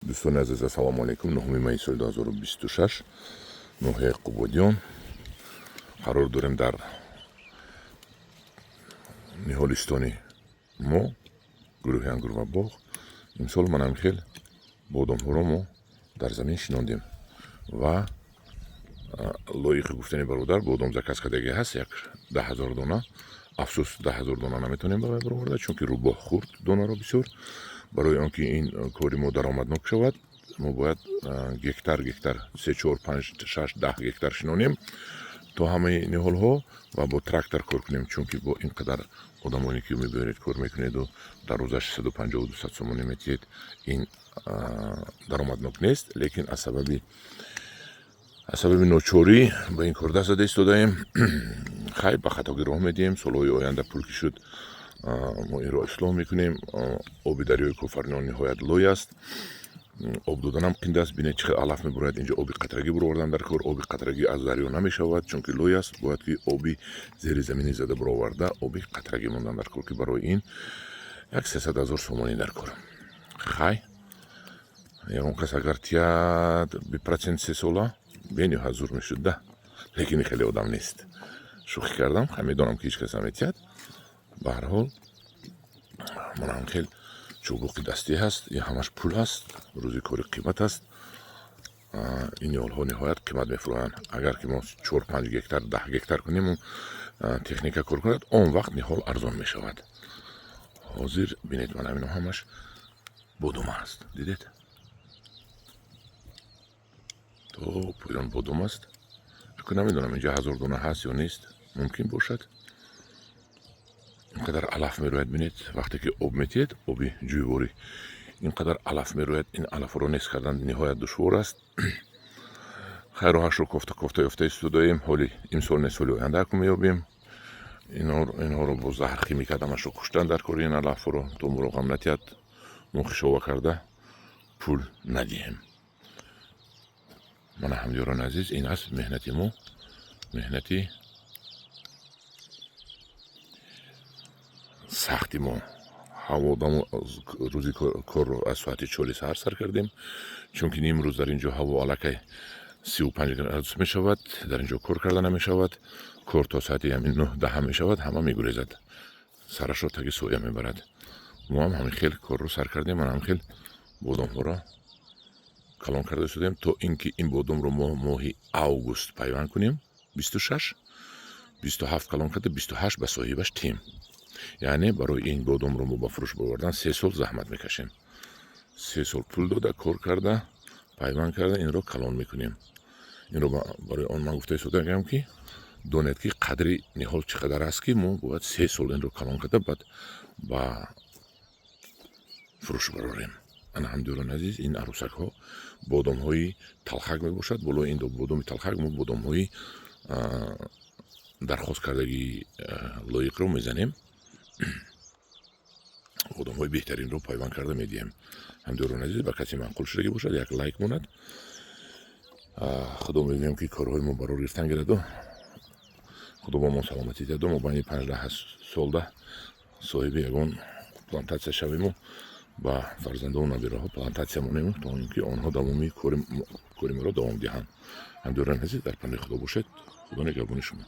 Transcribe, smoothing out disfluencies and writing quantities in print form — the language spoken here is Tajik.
Дӯстони азиз, ассалому алайкум. 9 майи соли 2026, ноҳияи Қубодиён қарор дорем, дар ниҳолистони мо, гурӯҳи «Ангур ва боғ». Имсол манам хел бодомҳоро мо дар замин шинондем ва лоиқи гуфтани бародар бодом заказ кардагӣ ҳаст, як 10 000 дона. Афсӯс, 10 000 дона наметавонем ба вай бароварда, чунки рӯбоҳ хӯрд донаро бисёр. Барои он ки ин кори мо даромаднок шавад, мо бояд гектар гектар, се, чор, панҷ, шаш, 10 гектар шинонем то ҳамаи ниҳолҳо ва бо трактор кор кунем, чунки бо ин қадар одамоне ки мебиёред, кор мекунеду дар рӯза 650, 200 сомонӣ метиҳед, ин даромаднок нест. Лекин аз сабаби ночорӣ ба ин кор даст зада истодаем. Хай, ба хатогӣ роҳ медиҳем. Солҳои оянда пул ки шуд, мо инро ислоҳ мекунем. Оби дарёи Кофарниҳон ниҳоят лой аст, об доданам қинд аст. Бинед, чӣ хел алаф мебурояд. Инҷо оби қатрагӣ буровардан дар кор. Оби қатрагӣ аз дарё намешавад, чунки лой аст. Бояд ки оби зеризаминӣ зада буроварда, оби қатрагӣ мондан дар кор, ки барои ин як 300 000 сомонӣ дар кор. Хай, ягон кас агар тияд бепроцент 3 сола, бениҳоят зур мешуд да, лекин хеле одам нест. Шӯхӣ кардам. Хай, медонам, ки ҳеҷ кас наметиҳад. Ба ҳар ҳол, манам хел чӯбоқи дастӣ ҳаст. Ин ҳамаш пул аст, рӯзи кори қимат аст. Ин ниҳолҳо ниҳоят қимат мефурӯянд. Агар ки мо чор, панҷ гектар, 10 гектар кунему техника кор кунад, он вақт ниҳол арзон мешавад. Ҳозир бинед, ман ҳамино ҳамаш бодом аст. Дидед, то поён бодом аст. Аку намедонам, инҷа 1000 дона ҳаст ё нест, мумкин бошад. Ин қадар алаф мерояд. Бинед, вақте ки об метиҳед, оби ҷӯйворӣ, ин қадар алаф мерояд. Ин алафро нест кардан ниҳоят душвор аст. Хай, роҳашро кофта кофта ёфта истодаем. Ҳоли имсол не, соли оянда аку меёбем. Инҳоро бо заҳр химикат ҳамашро куштан дар кори, ин алафҳоро, то моро ғам натиҳад, мо хишова карда пул надиҳем. Мана, ҳамдиёрони азиз, ин аст меҳнати мо, меҳнати сахти мо. Ҳаво рӯзи корро аз соати 4-и саҳар сар кардем, чунки нимрӯз дар ин ҷо ҳаво аллакай 35 градус мешавад, дар ин ҷо кор карда намешавад. Кор то соати ҳамин 9, 10 мешавад, ҳама мегурезад, сарашро таги соя мебарад. Мо ҳам ҳамин хел корро сар кардем. Ман ҳамин хел бодомҳоро калон карда истодем, то ин ки ин бодомро мо моҳи август пайванд кунем, 26, 27 калон карда, 28 ба соҳибаш тиҳем. Яъне барои ин бодомро мо ба фурӯш бовардан 3 сол заҳмат мекашем. 3 сол пул дода, кор карда, пайванд карда, инро калон мекунем. Инро барои он ман гуфта истодаам, ки донед, ки қадри ниҳол чӣ қадар аст, ки мо бояд 3 сол инро калон карда, баъд ба фурӯш барорем. Ана, ҳамдиёрони азиз, ин арӯсакҳо бодомҳои талхак мебошад. Болои ин бодоми талхак мо бодомҳои дархост кардагии лоиқро мезанем, бодомҳои беҳтаринро пайванд карда медиҳем. Ҳамдиёрони азиз, ба касе маъқул шудагӣ бошад, як лайк монад. Худо мегӯем, ки корҳои мо барор гирифтан гираду, Худо ба мо саломатӣ диҳаду мо байни 5, 10 солда соҳиби ягон плантатсия шавему ба фарзандону набираҳо плантатсия монему, то ин ки онҳо давоми кори моро давом диҳанд. Ҳамдиёрони азиз, дар паноҳи Худо бошед. Худо нигаҳбони шумо.